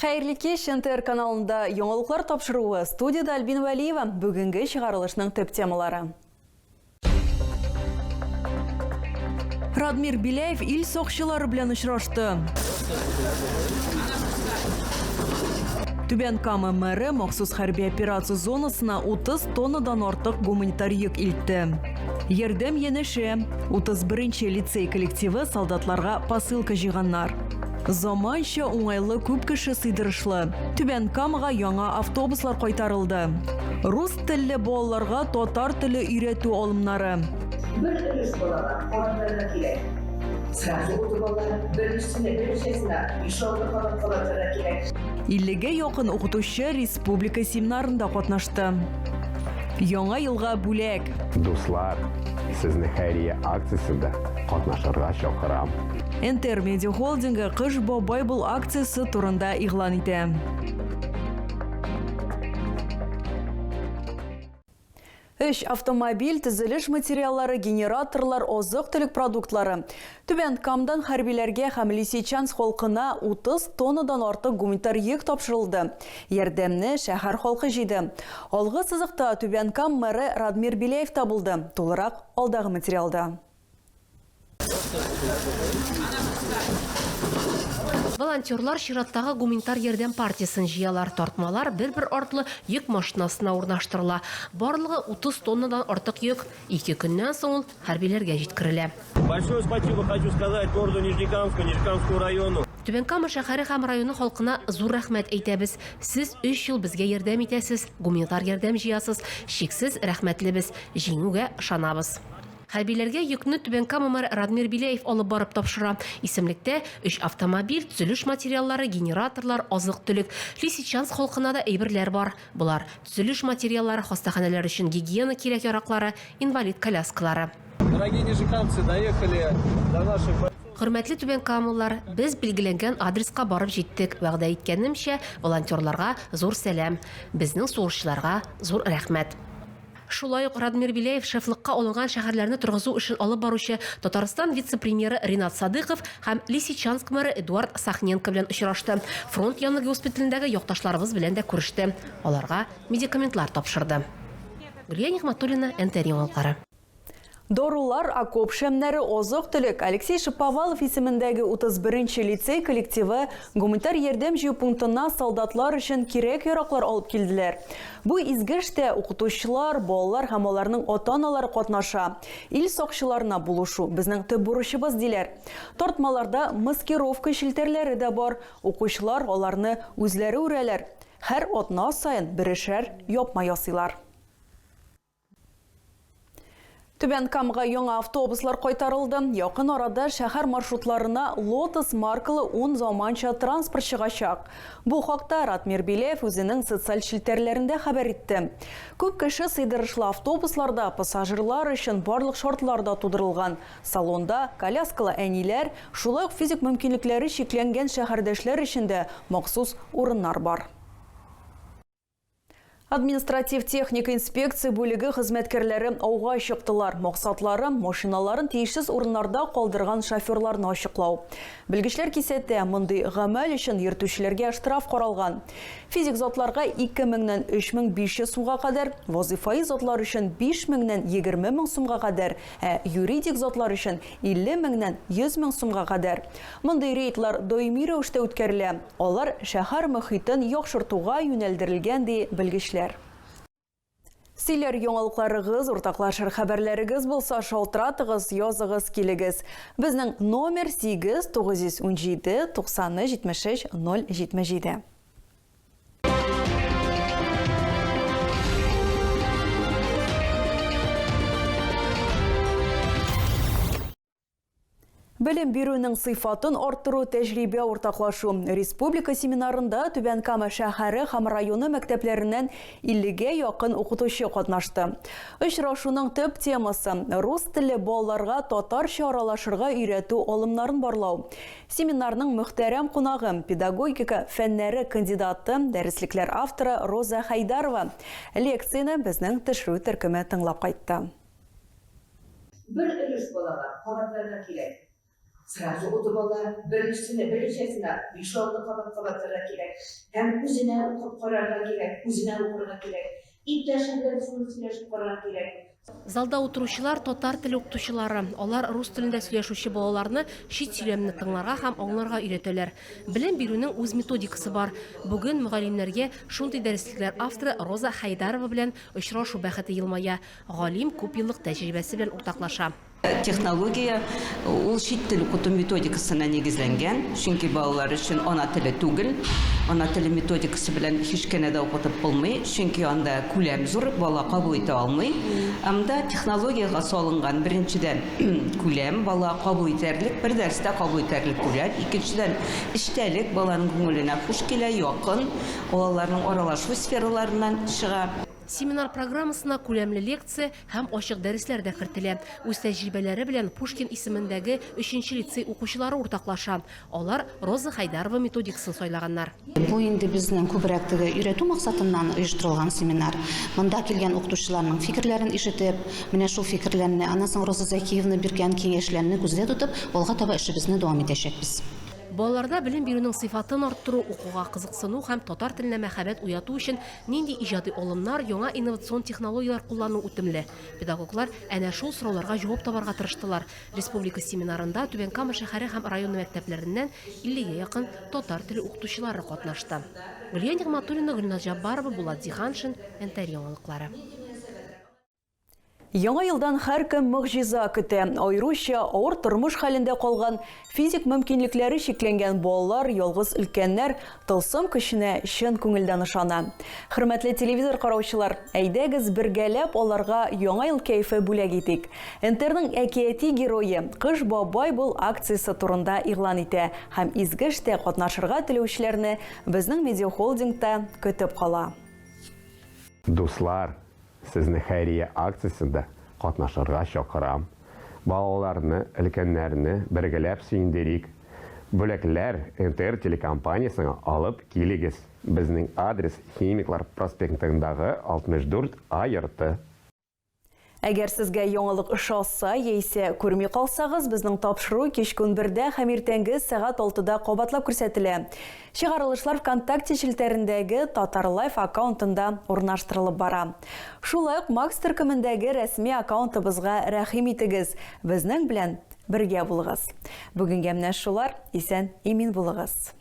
Хәерле кич, НТР каналында яңалыклар тапшыруы. Студиядә Альбина Вәлиева. Бүгенге чыгарылышның төп темалары. Радмир Беляев ил сакчылары белән очрашты. Түбән Кама мэры махсус хәрби операция зонасына 30 тоннадан артык гуманитар йөк илтте. Ярдәм янәшә. 31 лицей коллективы солдатларга посылка җыйганнар. Заманча, уңайлы, күп кеше сыйдырышлы. Түбән Камага яңа автобуслар кайтарылды. Рус телле балаларга татар теле өйрәтү алымнары. Бер өлеш балага кабатларга кирәк. Сразу утырып алар, беренчесенә, берничәсенә биш-алты кабат кабатларга кирәк. Иллегә якын укытучы республика семинарында катнашты. Яңа елга бүләк! Дуслар, сезне хәйрия акциясендә катнашырга чакырам. НТР Медиа Холдингы Кыш бабай бул акциясе турында игълан итә. Өч автомобиль, төзелеш материаллары, генераторлар, азык-төлек продуктлары. Түбән Камдан хәрбиләргә һәм Лисичанск халкына 30 тоннадан артык гуманитар йөк тапшырылды. Ярдәмне шәһәр халкы җыйды. Алгы сызыкта Түбән Кам мэры Радмир Беляев та булды. Тулырак алдагы материалда. Волонтерлар чираттагы гуманитар ярдәм партиясен җыялар. Тартмалар бер-бер артлы йөк машинасына урнаштырыла. Барлыгы 30 тоннадан артык йөк. Ике көннән соң ул хәрбиләргә җиткерелә. Большое спасибо хочу сказать городу Нижнекамску, Нижнекамскому району. Түбән Кама шәһәре һәм районы халкына зур рәхмәт әйтәбез. Сез өч ел безгә ярдәм итәсез, гуманитар ярдәм җыясыз. Чиксез рәхмәтлебез. Җиңүгә ышанабыз. Хәрбиләргә йөкне Түбән Кама мэры Радмир Беляев алып барып тапшыра. Исемлектә, өч автомобиль, төзелеш материаллары, генераторлар, азык-төлек. Лисичанск халкына да әйберләр бар. Болар, төзелеш материаллары, хастаханәләр өчен гигиена кирәк-яраклары, инвалид коляскалары. Дорогие нижнекамцы, доехали до наших бойцов. Хөрмәтле түбәнкамалылар, без билгеләнгән адреска барып җиттек. Вәгъдә иткәнемчә, волонтерларга зур сәлам. Безнең сугышчыларга зур рәхмәт. Шулай ук Радмир Беляев шефлыкка алынган шәһәрләрне торгызу эшен алып баручы Татарстан вице-премьеры Ринат Садыйков һәм Лисичанск мэры Эдуард Сахненко белән очрашты. Фронт яны госпиталендәге якташларыбыз белән дә күреште. Аларга медикаментлар тапшырды. Гөлия Нигъмәтуллина, НТР яңалыклары. Дарулар, окоп шәмнәре, азык-төлек. Алексей Шаповалов исемендәге 31 нче лицей коллективы гуманитар ярдәм җыю пунктына солдатлар өчен кирәк-яраклар алып килделәр. Бу изге эштә укытучылар, балалар һәм аларның ата-аналары катнаша. Ил сакчыларына булышу, безнең төп бурычыбыз, диләр. Тартмаларда маскировка челтәрләре дә бар. Укучылар аларны үзләре үрәләр. Һәр атна саен берешәр япма ясыйлар. Түбән Камага яңа автобуслар кайтарылды. Якын арада шәһәр маршрутларына Лотос маркалы 10 заманча транспорт чыгачак. Бу хакта Ратмир Беляев үзенең социаль челтәрләрендә хәбәр итте. Күп кеше сыйдырышлы автобусларда пассажирлар өчен барлык шартлар да тудырылган. Салонда коляскалы әниләр, шулай ук физик мөмкинлекләре чикләнгән шәһәрдәшләр өчен дә махсус урыннар бар. Административ-техник инспекция бүлеге хезмәткәрләре ауга чыктылар. Максатлары, машиналарын тиешсез урыннарда калдырган шоферларны ачыклау. Белгечләр кисәтә, мондый гамәл өчен йөртүчеләргә штраф каралган. Физик затларга 2 меңнән 3500 сумга кадәр, вазыйфаи затлар өчен 5 меңнән 20 мең сумга кадәр, ә юридик затлар өчен 50 меңнән 100 мең сумга кадәр. Мондый рейдлар даими рәвештә үткәрелә. Алар шәһәр мохитен яхшыртуга юнәлдерелгән, ди белгечләр. Сөйләр яңалыкларыгыз, уртаклашыр хәбәрләрегез булса, шалтыратыгыз, языгыз, килегез. Безнең номер 8 917 93 73 077. Белем бирүнең сыйфатын арттыру, тәҗрибә уртаклашу. Республика семинарында Түбән Кама шәһәре һәм районы мәктәпләреннән 50гә якын укытучы катнашты. Очрашуның төп темасы, рус телле балаларга татарча аралашырга өйрәтү алымнарын барлау. Семинарның мөхтәрәм кунагы, педагогика фәннәре кандидаты, дәреслекләр авторы Роза Хәйдарова. Лекцияне безнең төшерү төркеме тыңлап кайтты. Бер өлеш балага кабатларга кирәк. Сразу отып ала, беренчесенә, берничәсенә биш-алты кабат кабатларга кирәк. Һәм үзенә укып карарга кирәк, үзенә укырга кирәк. Иптәше белән шуны сөйләшеп карарга кирәк. Залда утыручылар татар теле укытучылары. Алар рус телендә сөйләшүче балаларны чит сөйләмне тыңларга һәм аңларга өйрәтәләр. Белем бирүнең үз методикасы бар. Бүген мөгаллимнәргә шундый дәреслекләр авторы Роза Хәйдарова белән очрашу бәхете елмая. Галим күпьеллык тәҗрибәсе белән уртаклаша. Технология ул чит тел укыту методикасына нигезләнгән, чөнки балалар өчен ана теле түгел. Ана теле методикасы белән һич кенә дә укытып булмый, чөнки анда күләм зур, бала кабул итә алмый. Ә монда технологиягә салынган, беренчедән, күләм, бала кабул итәрлек, бер дәрестә кабул итәрлек күләм, икенчедән, эчтәлек баланың күңеленә хуш килә, якын, балаларның аралашу сфераларыннан чыга. Семинар программасына күләмле лекция һәм ачык дәресләр дә кертелә. Үз тәҗрибәләре белән Пушкин исемендәге өченче лицей укучылары уртаклаша. Алар Роза Хәйдәрова методикасын сайлаганнар. Бу инде безнең күбрәк теге өйрәтү максатыннан оештырылган семинар. Монда килгән укытучыларның фикерләрен ишетеп, менә шул фикерләрне, аннан соң Роза Зәкиевна биргән киңәшләрне күздә тотып, алга таба эшебезне дәвам итәчәкбез. Балаларда белем бирүнең сыйфатын арттыру, укуга кызыксыну һәм татар теленә мәхәббәт уяту өчен нинди иҗади алымнар, яңа инновацион технологияләр куллану үтемле? Педагоглар әнә шул сорауларга җавап табарга тырыштылар. Республика семинарында Түбән Кама шәһәре һәм районы мәктәпләреннән 50 гә якын татар теле укытучылары катнашты. Гөлия Нигъмәтуллина, Гөлназ Җаббарова, Булат Зиһаншин, НТР яңалыклары. Яңа елдан һәркем могҗиза көтә. Аеруча авыр тормыш хәлендә калган, физик мөмкинлекләре чикләнгән балалар, ялгыз өлкәннәр тылсым көченә чын күңелдән ышана. Хөрмәтле телевизор караучылар, әйдәгез бергәләп аларга Яңа ел кәефе бүләк итик. НТРның әкияти герое Кыш бабай бул акциясе турында игълан итә һәм изге эштә катнашырга теләүчеләрне безнең медиахолдингта көтеп кала. Дуслар, Сезне хәйрия акциясендә катнашырга чакырам. Балаларны, өлкәннәрне бергәләп сөендерик. Бүләкләр НТР телекомпаниясенә алып килегез. Безнең адрес, Химиклар проспектындагы 64 А йорты. Әгәр сезгә яңалык ошаса яисә күрми калсагыз, безнең тапшыру кичке унбердә һәм иртәнге сәгать алтыда кабатлап күрсәтелә. Чыгарылышлар ВКонтакте челтәрендәге Татар Лайф аккаунтында урнаштырылып бара. Шулай ук Макс төркемендәге рәсми аккаунтыбызга рәхим итегез, безнең белән бергә булыгыз. Бүгенгә менә шулар, исән-имин булыгыз.